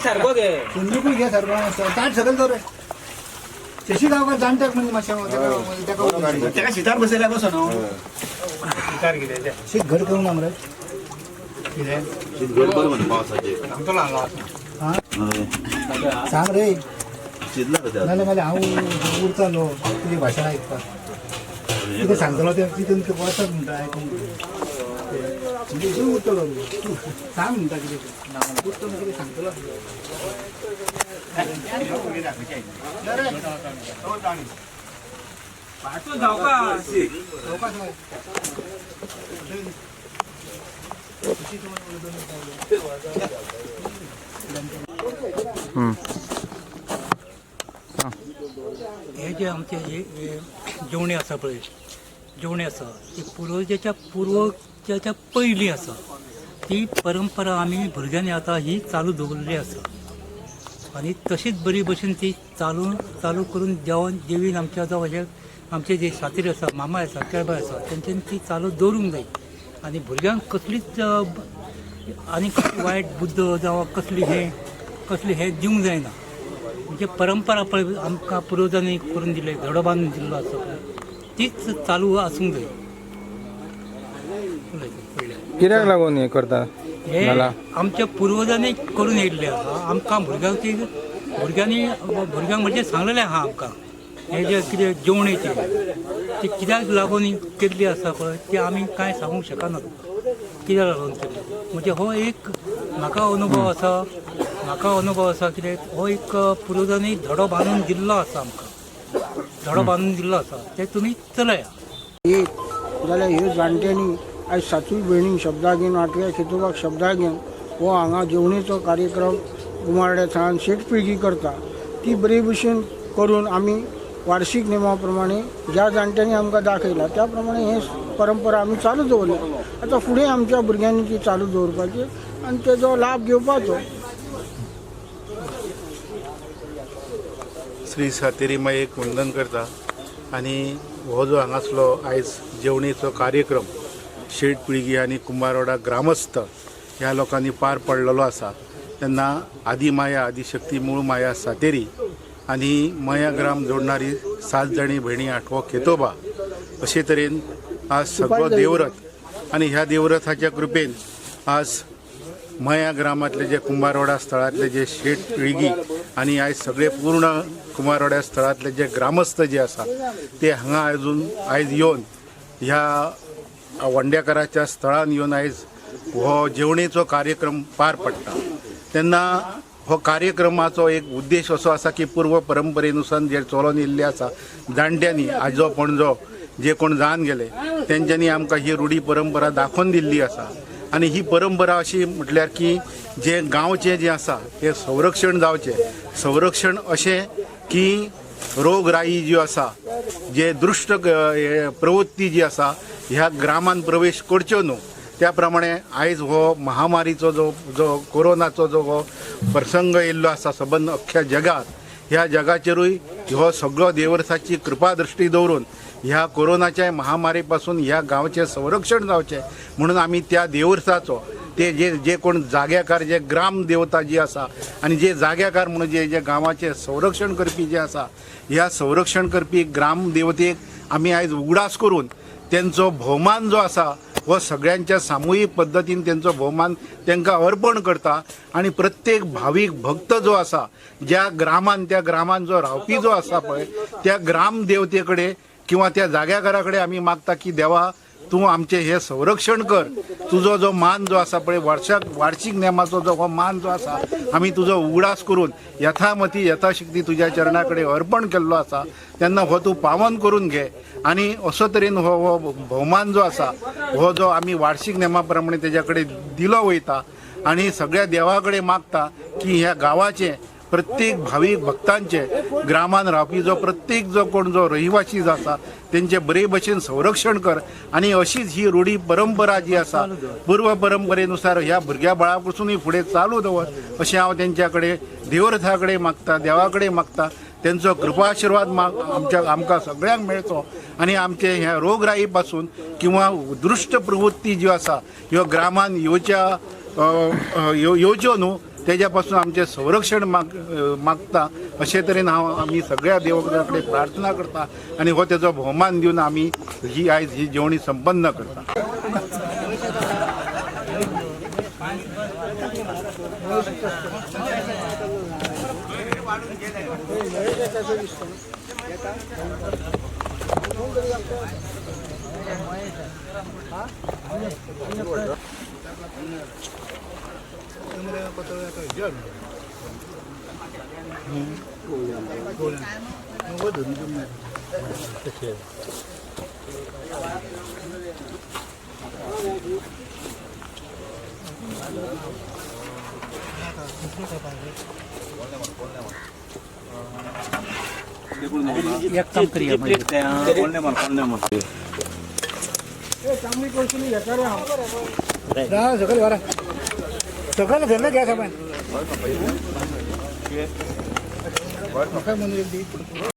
सारको घे सुंदरकूय घे सारको ताट सकयल दवर शशी गांवकार जाणट्याक म्हणजे मातशें तेका शितार बसयल्या कसो न्हू शितार कितें शीत घट करूंक ना मरे कितें शीत घट बरें म्हणटा पावसाचेर. सांगतलो हांगा हय. सांग रे शिजला रे ते नाल्यार मागीर हांव उरतालो तुजें भाशण आयकपाक कितें सांगतलो तें तितून तें वचत म्हणटा आयकूंक म्हणजे उरतलो तूं सांग म्हणटा कितें तें उरतलो कितें सांगतलो. हे जे आमचे हे जेवणी आसा पळय जेवणी आसा ती पुर्वजाच्या पुर्वजाच्या पयलीं आसा ती परंपरा आमी भुरग्यांनी आतां ही चालू दवरिल्ली आसा आनी तशीच बरी भशेन ती चालू चालू करून देवान देवीन आमच्या जावं अशें आमचे जे सातेरी आसा मामा आसा केळबाय आसा तेंच्यांनी ती चालू दवरूंक जाय आनी भुरग्यांक कसलीच आनी कसली वायट बुद्द जावं कसली हें दिवंक जायना. म्हणजे परंपरा पळय आमकां पुर्वजांनी करून दिले धडो बांदून दिल्लो आसा पळय तीच चालू आसूंक जाय. कित्याक लागून हे करता? हे आमच्या पुर्वजांनी करून येयल्ले आसा आमकां भुरग्यांक ती भुरग्यांनी भुरग्यांक म्हणजे सांगलेलें आहा आमकां हे जे कितें जेवणेचें ती कित्याक लागून केल्ली आसा पळय ती आमी कांय सांगूंक शकना कित्याक लागून केल्ली. म्हणजे हो एक म्हाका अनुभव आसा म्हाका अनुभव आसा कितें हो एक पुर्वजांनी धडो बांदून दिल्लो आसा आमकां धडो बांदून दिल्लो आसा ते तुमी चलया. एक जाल्यार ह्यो जाणट्यांनी आयज सातूय भयणींक शब्दां घेवन आठव्या खेतोबाक शब्दां घेवन हो हांगा जेवणेचो कार्यक्रम कुमारड्या थळान शेट पिळगी करता ती बरे भशेन करून आमी वार्षिक नेमा प्रमाणे ज्या जाणट्यांनी आमकां दाखयला त्या प्रमाणे हे परंपरा आमी चालू दवरल्या. आतां फुडें आमच्या भुरग्यांनी ती चालू दवरपाची आनी तेजो लाभ घेवपाचो. श्री सातेरी मायेक वंदन करता आनी हो जो हांगासलो आयज जेवणेचो कार्यक्रम शेट पिळगी आनी कुंभारवाडा ग्रामस्थ ह्या लोकांनी पार पडलेलो आसा तेन्ना आदी माया आदिशक्ती मूळ माया सातेरी आनी मया ग्राम जोडणारी 7 जाणी भयणी आठवो खेतोबा अशे तरेन आज सगळो देवरथ आनी ह्या देवरथाच्या कृपेन आज मया ग्रामांतले जे कुंभारवाडा स्थळांतले जे शेट पिळगी आनी आयज सगळे पूर्ण कुंभारवाड्या स्थळांतले जे ग्रामस्थ जे आसा ते हांगा अजून आयज येवन ह्या वंड्याकराच्या स्थळान येवन आयज हो जेवणेचो कार्यक्रम पार पडटा. तेन्ना हो कार्यक्रमाचो एक उद्देश असो आसा की पूर्व परंपरेनुसार जे चलोन येयल्ले आसा जाणट्यांनी आजो पणजो जे कोण जावन गेले तेंच्यांनी आमकां ही रुढी परंपरा दाखोवन दिल्ली आसा आनी ही परंपरा अशी म्हटल्यार की जे गांवचें जें आसा तें संरक्षण जावचें संरक्षण अशें की रोगराई ज्यो आसा जे दृश्ट प्रवृत्ती जी आसा ह्या ग्रामान प्रवेश करच्यो न्हू त्या प्रमाणे आयज हो महामारीचो जो जो कोरोनाचो जो हो प्रसंग येयल्लो आसा सबंद अख्ख्या जगात ह्या जगाचेरूय हो सगळो देवरसाची कृपा दृश्टी दवरून ह्या कोरोनाच्या महामारी पासून ह्या गांवचें संरक्षण जावचें म्हणून आमी त्या देवरसाचो ते जे जे कोण जाग्याकार जे ग्राम देवता जी आसा आनी जे जाग्याकार म्हणून जे जे गांवाचें संरक्षण करपी जे आसा ह्या संरक्षण करपी ग्राम देवतेक आमी आयज उगडास करून तेंचो भोवमान जो आसा हो सगळ्यांच्या सामुहीक पद्दतीन तेंचो भोवमान तांकां अर्पण करता आनी प्रत्येक भावीक भक्त जो आसा ज्या ग्रामान त्या ग्रामान जो रावपी जो आसा पळय त्या ग्राम देवते कडेन किंवा त्या जाग्याकारा कडेन आमी मागता की देवा तूं आमचें हें संरक्षण कर तुजो जो मान जो आसा पळय वर्षाक वार्षिक नेमाचो जो हो मान जो आसा आमी तुजो उगडास करून यथामती यथाशक्ती तुज्या चरणा कडेन अर्पण केल्लो आसा तेन्ना हो तूं पावन करून घे आनी असो तरेन हो हो भोवमान जो आसा हो जो आमी वार्षिक नेमा प्रमाणे तेज्या कडेन दिलो वयता. आनी सगळ्या देवा कडेन मागता की ह्या गांवाचें प्रत्येक भावीक भक्तांचे ग्रामान रावपी जो प्रत्येक जो कोण जो रहिवासी जो आसा तेंचे बरे भशेन संरक्षण कर आनी अशीच ही रुढी परंपरा जी आसा पूर्व परंपरेनुसार ह्या भुरग्या बाळा पासूनय फुडें चालू दवर अशें हांव तेंच्या कडेन देवरथा कडेन मागता, देवा कडेन मागता. तेंचो कृपाआशिर्वाद आमच्या आमकां सगळ्यांक मेळचो आनी आमचे ह्या रोगराई पासून किंवा दृश्ट प्रवृत्ती ज्यो आसा ह्यो ग्रामान येवच्या येवच्यो न्हू तेज्या पासून आमचें संरक्षण मागता. अशे तरेन हांव आमी सगळ्या देवता कडेन प्रार्थना करता आनी हो तेजो भोवमान दिवन आमी ही आयज ही जेवणी संपन्न करता. एक काम करया मागीर. चांगली कौशली घेता रे हांव. सकयल घरा सकयल धरलें गॅस आपण. म्हाका म्हणून एक दी.